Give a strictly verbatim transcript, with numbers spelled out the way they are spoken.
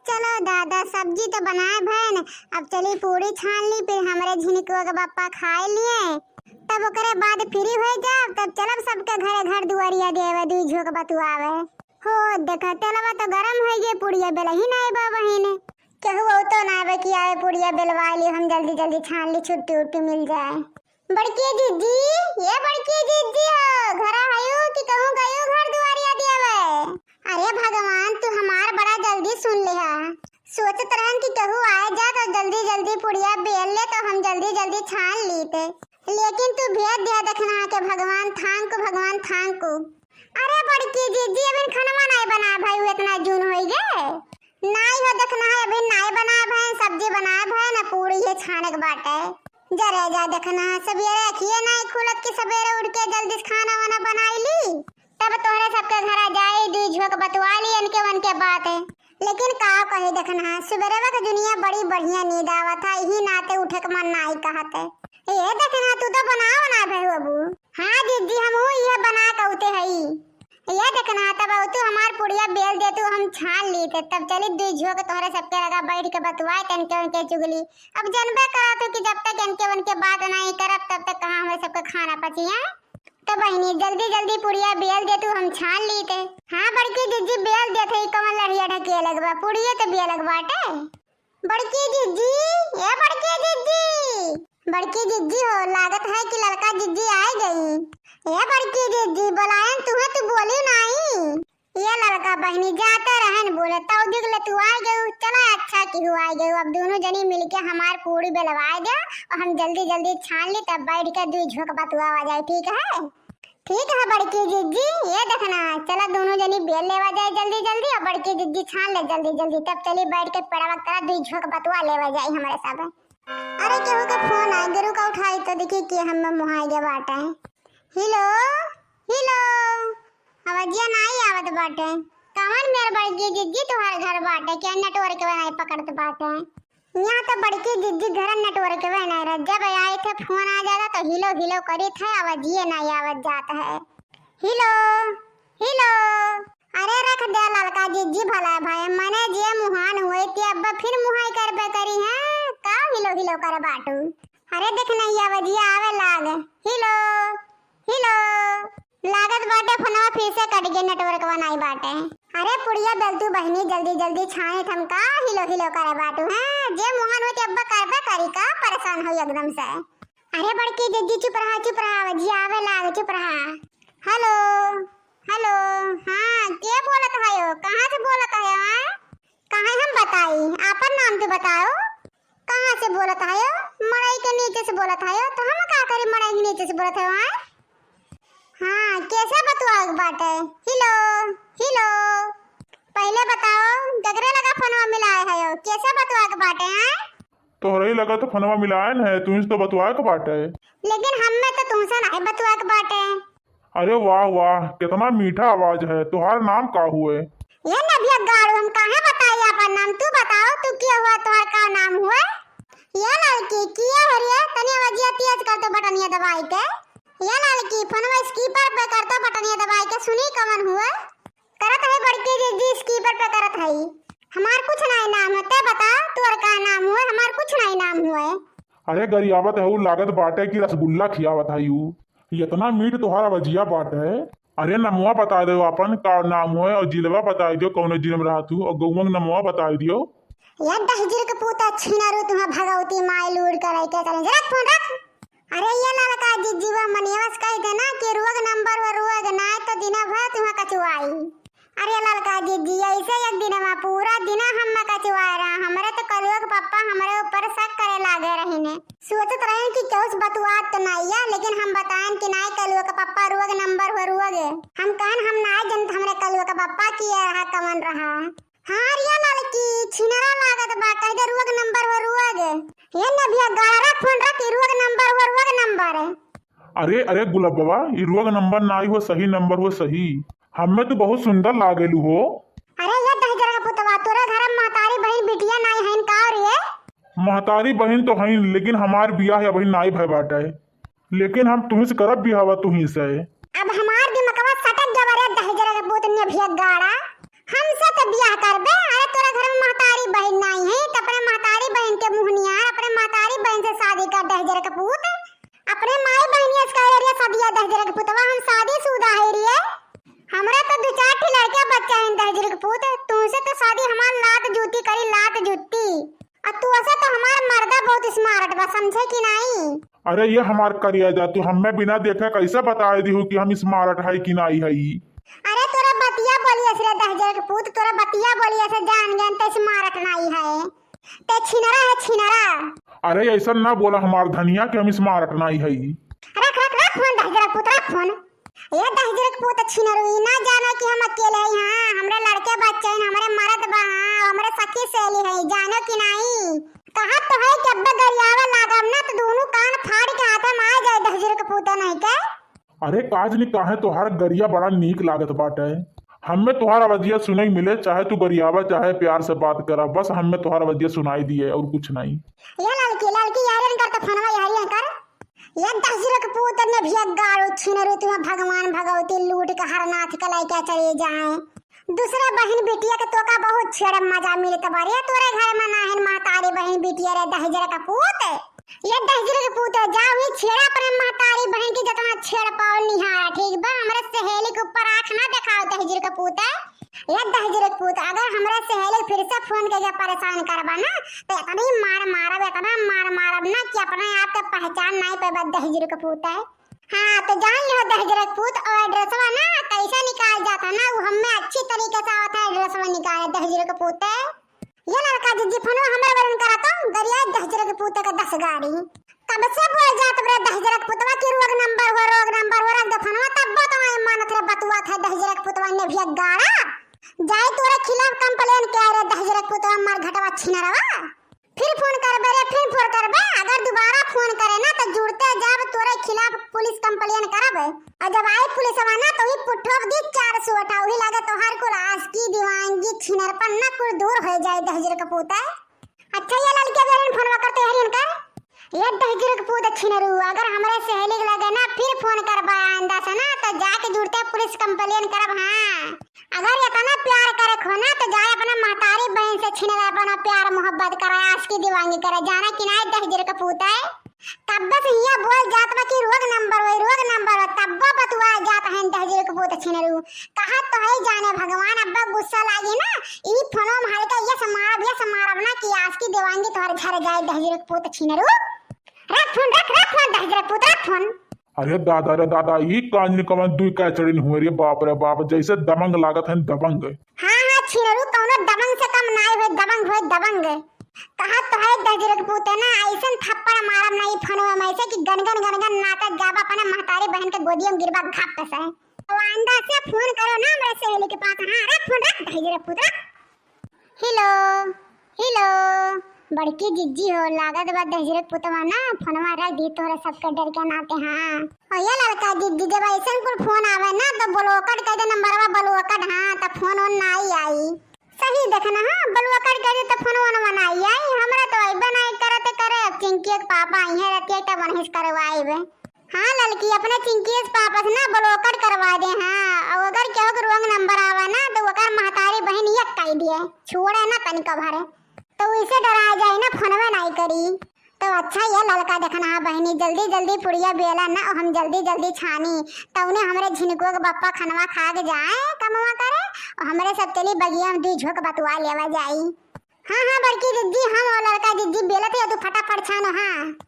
चलो दादा, सब्जी तो बनाए भैन, अब चली पूड़ी छान ली, फिर हमरे झिनकुआ के बप्पा खाए लिए, तब ओकरे बाद फ्री हो जाब, तब चलब सबके घरे घर दुआरिया देवे, दुई झोंक बतुआवे। हो देखा, तेलवा तो गरम हो गए, पुड़िया बेलही नाई बा बहिन। केहू अउतो नाई बा कि आवे पुड़िया बेलवा ली, हम जल्दी जल्दी छान ली, छुट्टी उट्टी मिल जाए। बड़की जिज्जी, ये बड़की जिज्जी हो, घरा हयू कि कहूँ गयू घर दुआरिया देवे? अरे भगवान, तू हमार बड़ा जल्दी सुन लिहा। सोचत रहन कि केहू आए जाए तो जल्दी जल्दी पुड़िया बेल ले तो हम जल्दी जल्दी छान लीते, लेकिन तू भेज दिया देखना के भगवान thank you, भगवान thank you। अरे बड़की जिज्जी, अभी खनवा नाई बना भाई, इतना जून होई गए। नाई हो देखना है, अभी नाई बना भाई, सब्जी बना भाई ना, पूड़ी है छाने के बाटे। जरे जा देखना है, सवेरे अखिए नाई खुलत कि सवेरे उठ के जल्दी से खाना वाना बनाई ली। तब तोहरे सबके घरा जाई, दुई झोंक बतुआ ली इनके उनके बात है। लेकिन का कही देखना, सुबेरवा के दुनिया बड़ी बढ़िया नींद आवत है, यही नाते उठे के मन नाई कहत है। ए देखना, तू तो बनाओ ना बहू अबू। हाँ जिज्जी, हम हूँ ये बना के उते हई। ये देखना, तब अउ तू हमार पुड़िया बेल दे, तू हम छान ली थे, तब चली दुई झोंक तोहरे सबके लगा बैठ के बतुआए तनके उनके चुगली। अब जनबे करत हो कि जब तक इनके उनके बात नाई करब तब तक कहाँ हमें सबके खाना पचिया। तो बहिनी, जल्दी जल्दी पुड़िया बेल दे तू, हम छान ली थे। हाँ बड़की जिज्जी, बेल दे थे, कमल लड़िया ढके लगबा, पुड़िया तो बेल लगबाटे। बड़की जिज्जी, ए बड़की जिज्जी, बड़की जिज्जी हो, लागत है कि ललका जिज्जी आए गई। ए बड़की जिज्जी, बुलायन तुहे, तू बोली नाई। ये ललका बहिनी जाते रहन बोले, तौ दिख ले तू आए गई, चला अच्छा की हुआ आए गई। अब दोनों जनी मिलके हमार पूड़ी बेलवाए दे और हम जल्दी जल्दी छान ली, तब बैठ के दुई झोंक बतुआ जाए, ठीक है? ठीक है बड़की जिज्जी, ये देखना, चला दोनों जनी बेल लेवा जाए जल्दी जल्दी, और बड़की जिज्जी छान ले जल्दी जल्दी, तब चली बैठ के पेड़वा के तरह दुई झोंक बतुआ लेवा जाए हमारे सब। अरे केहू के फोन आए, गुरु का उठाई तो देखी कि हम मुहाई के बाटे। हेलो, हेलो, आवाजिया नाई आवत बाटे। कवन मेर बड़की जिज्जी तोहार घर बाटे, क्या नेटवर्क में नाई पकड़त बाटे? यहाँ तो बड़की जिज्जी घर नेटवर्क में नहीं रह, जब आई थे फोन आ जाता तो हिलो हिलो करी थे, आवाजिए नहीं आवत जात है। हिलो, हिलो। अरे रख दे ललका जिज्जी भला भाई, मने जे मुहान हुए ते अब फिर मुहाई करबे करी है, का हिलो हिलो कर बाटू? अरे देख नहीं आवाजिया आवे लाग। हिलो, हिलो। लागत बाटे फोनवा फिर से कट गए, नेटवर्कवा नाई बाटे। अरे पुड़िया बेलतू बहिनी, जल्दी जल्दी छानी थम का हिलो हिलो करे बाटू, हैं? जे मुहान होते अब्बा करबे करी का, परेशान हो एकदम से। अरे बड़की जिज्जी चुप रहा, चुप रहा, आवाजिया आवे लाग, चुप रहा। हेलो, हेलो, हाँ, के बोलत है हो? कहाँ से बोलत है हो, हाँ? काहे हम बताई, आपन नाम तो बताओ। कहाँ से बोलत हयो? मड़ई के नीचे से बोलत हयो, तो हम का करी, मड़ई के नीचे से बोलत हयो, आय? हाँ, कैसे बतुआ के बाटे? हिलो, हिलो। पहले बताओ, गगरे लगा फोनवा मिलाए हयो, कैसे बतुआ के बाटे, आय? तोहरे लगा तो फोनवा मिलायन है, तुमसे तो बतुआ के बाटे। लेकिन हम में तो तुमसे नहीं बतुआ के बाटे। अरे वाह वाह, कितना मीठा आवाज है। तुहार नाम का हुए? ये नभिया गाड़ू, हम काहे बताई आपन नाम? तू बताओ, तू के हुआ, तुहार का नाम हुए? ये लड़की, किया हो रे? तनी आवाजिया तेज कर तो बटनिया दबाई के। ये लड़की, फोनवा स्पीकर पे कर तो बटनिया दबाई के, सुनी कवन हुए? करत है बड़की जिज्जी, स्पीकर पे करत है। हमार कुछ नाई नाम है, ते बता, तुहार का नाम हुए? हमार कुछ नाई नाम हुए। अरे गरियावत है, उ लागत बाटे कि रसगुल्ला खियावत है उ। इतना मीठ तोहार आवाजिया बाटे। अरे नमवा बताइ देउ आपन, का नाम होए, और जिलवा बताइ देउ, कौनो जिले में रहत हू, और गौवा के नमवा बताइ दियो। या दहिजर के पूता छिनारू, तुहा भगवती माई लूर करे के चले। रख फोन रख। अरे ये ललका जिज्जीवा मनियवा से कह देना कि रोग नंबर हो रोग, ना तो दिना भर तुहा कचुआई। अरे ललका जिज्जी, ऐसे एक दिनवा पूरा दिना हम कचुआए रहा। हमरे तो कलुआ के पप्पा हमरे ऊपर शक करे लागे रहिने। सोचत रहे कि केहू से बतुआत तो नाई है, लेकिन हम बताएन कि नाई कलुआ के पप्पा रोग नंबर हो रोग। हम कहन हम नाई जनत हमरे कलुआ के पप्पा किया रहा, कवन रहा। हाँ रे ललकी, छिनरा लागत बा, कह दे रोग नंबर हो रोग। ये नभिया गाड़ा रख फोन रख, ई रोग नंबर हो रोग नंबर। अरे, अरे गुलाबवा, ई रोग नंबर नाई हो, सही नंबर हो, सही। हमें तू बहुत सुंदर लागेलू हो। अरे ये दहिजर के पुतवा, तोरे घर में महतारी बहिन बिटिया नाई हईन का रे? महतारी बहिन तो हईन, लेकिन हमार बियाह अबहिन नाई भय बाटे। लेकिन हम तुही से करब बियाहवा, तुही से। अब हमार दिमगवा सटक गवा रे दहिजर के पूत नभिया गाड़ा। हमसे तो बियाह करबे? अरे तोरे घर में महतारी हमार लात जूती करी, लात जूती। आ तू ऐसे तो हमार मर्दा बहुत smart बा, समझे कि नाई? अरे ये हमार करिया जा, तू हमें बिना देखे कैसे बताए दिहू कि हम smart है कि नाई है? अरे तोरा बतिया बोली ऐसे रे दहिजर के पूत, तोरा बतिया बोली ऐसे जान गए ते smart नाई है, ते छिनरा है छिनरा। अरे ऐसा ना बोला हमार धनिया कि हम smart नाई है। रख रख रख फोन दहिजर के पूत, रख फोन। ये दहिजर के पूत छिनरू, ई ना जाने कि हम अकेले हई, हाँ, हमरे लड़के बच्चे हैं, हमरे मरद बा, हाँ, हमरे सखी सहेली है, जानो कि नाई? कहत तो है कि अब्बे गरियावे लागब ना तो दोनों कान फाड़ के हाथे में आ जाए दहिजर के पूत नहीं के। अरे काज नहीं काहे तोहार गरिया बड़ा नीक लागत बाटे। हमें तोहार आवाजिया सुनाई मिले, चाहे तू गरियावा चाहे प्यार से बात करा, बस हमें तोहार आवाजिया सुनाई दिए और कुछ नहीं। ये ललकी ललकी यार इनकर तो फोनवा यही है कर। ये दहिजर के पूत ने भी गाड़ो छिनरू तुम्हें भगवान भगवती लूट के हरनाथ के लेके चले जाए। दूसरे बहन बिटिया के तोका बहुत छेड़ मजा मिलत बा रे तोरे घर में नाहिन महतारी बहन बिटिया रे दहिजर के पूत। ये दहिजर के पूत जाओ ही छेड़ा अपने महतारी बहन की जितना छेड़ पाओ निहारा ठीक बा हमरे सहेली के ऊपर आँख ना दिखाओ दहिजर के पूत। ये दहिजर के पूत अगर हमरे सहेली फिर से फोन करके परेशान करबा ना तो इतनी मार मारब इतना मार मारब ना कि अपने आप के पहचान नहीं पाबा दहिजर के पूत। हाँ, तो जान लिहो दहिजर के पूत, और एड्रेसवा ना कैसे निकाल जाता ना, वो हमें अच्छी तरीके से आवत है एड्रेसवा निकाले दहिजर के पूत। ये ललका जिज्जी फोनवा हमरे बरन करा तो गरिया दहिजर के पूत के दस गाड़ी। कब से बोल जात बरे दहिजर के पूतवा कि रोग नंबर हो, रोग नंबर हो, रख दे फोनवा, तब तो वही मानत रे बतुआ था दहिजर के पूतवा ने भी एक गाड़ा। जाए तोरे खिलाफ कंप्लेन किया रे दहिजर के पूतवा मर घटवा छिनरवा। फिर फोन करबे रे, फिर फोन करबे। अगर दोबारा फोन करे ना तो जुड़ते जब तोरे खिलाफ पुलिस कंप्लेन करब। और जब आई पुलिस ना तो ही पुठोक दी चार सौ अठा, वही लगे तोहार कुल आशिकी दीवानगी छिनरपन ना कुल दूर हो जाए दहिजर के पूत। अच्छा ये ललके बेरन फोनवा करते हरियन कर। ये दहिजर के पूत छिनरू अगर हमरे सहेली के लगे ना फिर फोन करबा आइंदा से ना तो जाके जुड़ते पुलिस कंप्लेन करब। हाँ। अगर इतना प्यार करे खो ना तो जाए अपना महतारी बहन से छिन ले अपना प्यार मोहब्बत करे आशिकी दीवानगी करे जाना कि ना दहिजर के पूत है। तब बस हिया बोल जात बा कि रोग नंबर वही रोग नंबर वही तब बतुआ जात है दहिजर के पूत छिनरू। कहा तो है जाने भगवान अब्बा गुस्सा लागी ना ई फोनो में हल्का ये समारब ये समारब ना कि आशिकी दीवानगी तोहर घर जाए दहिजर के पूत छिनरू। रख फोन रख रख फोन दहिजर के पूत रख फोन। अरे दादा रे दादा, ई कांजनी कवन दुई कैचड़िन हुए रे बाप रे बाप, जैसे दबंग लागत है दबंग। हाँ हाँ छिनरू कौनो दबंग से कम नाई होए दबंग होए दबंग। कहत तो है दहिजर के पूत ना ऐसन थप्पड़ मारब ना ई फोनवा में ऐसे कि गनगन गनगन नाचत जाबा अपने महतारी बहन के गोदिया में गिरबा घप से। तो आइंदा से फोन करो ना हमरे सहेली के पास। हाँ रख फोन रख दहिजर के पूत रख। हेलो, हेलो, बड़की जिज्जी हो, लागत बा दहिजर के पुतवा ना फोनवा रख दी तोहरे सबके डर के नाते। हाँ, और ये ललका जिज्जी, जब ऐसन कुल फोन आवे ना तो ब्लॉकड कर दे नंबरवा ब्लॉकड। हाँ, तो फोन ओन नाई आई। सही देखना, हाँ, ब्लॉकड कर दे तो फोन ओन नाई आई। हमरा तो अइबे नाई करत करे। अब चिंकी के पापा आई हैं रतिया तब उन्हें करवाइबे। हाँ ललकी, अपने चिंकियस पापस ना ब्लॉकड करवा दे। हाँ, और अगर केहू के रोंग नंबर आवा ना तो ओकर महतारी बहन एक कह दिए, छोड़े ना तनिका भरे। तो उसे डरा जाए ना, फोनवे नाई करी। तो अच्छा ये ललका देखना, हाँ बहनी, जल्दी जल्दी पुड़िया बेला ना, हम जल्दी जल्दी छानी। तो उन्हें हमरे झिनको के बप्पा खनवा खा के जाए, कमवा करे, और हमरे सब चली बगिया में दुई झोंक बतुआ लेवा जाई। हाँ हाँ बड़की जिज्जी, हम और ललका जिज्जी बेलत है, तू फटाफट छानो। हाँ।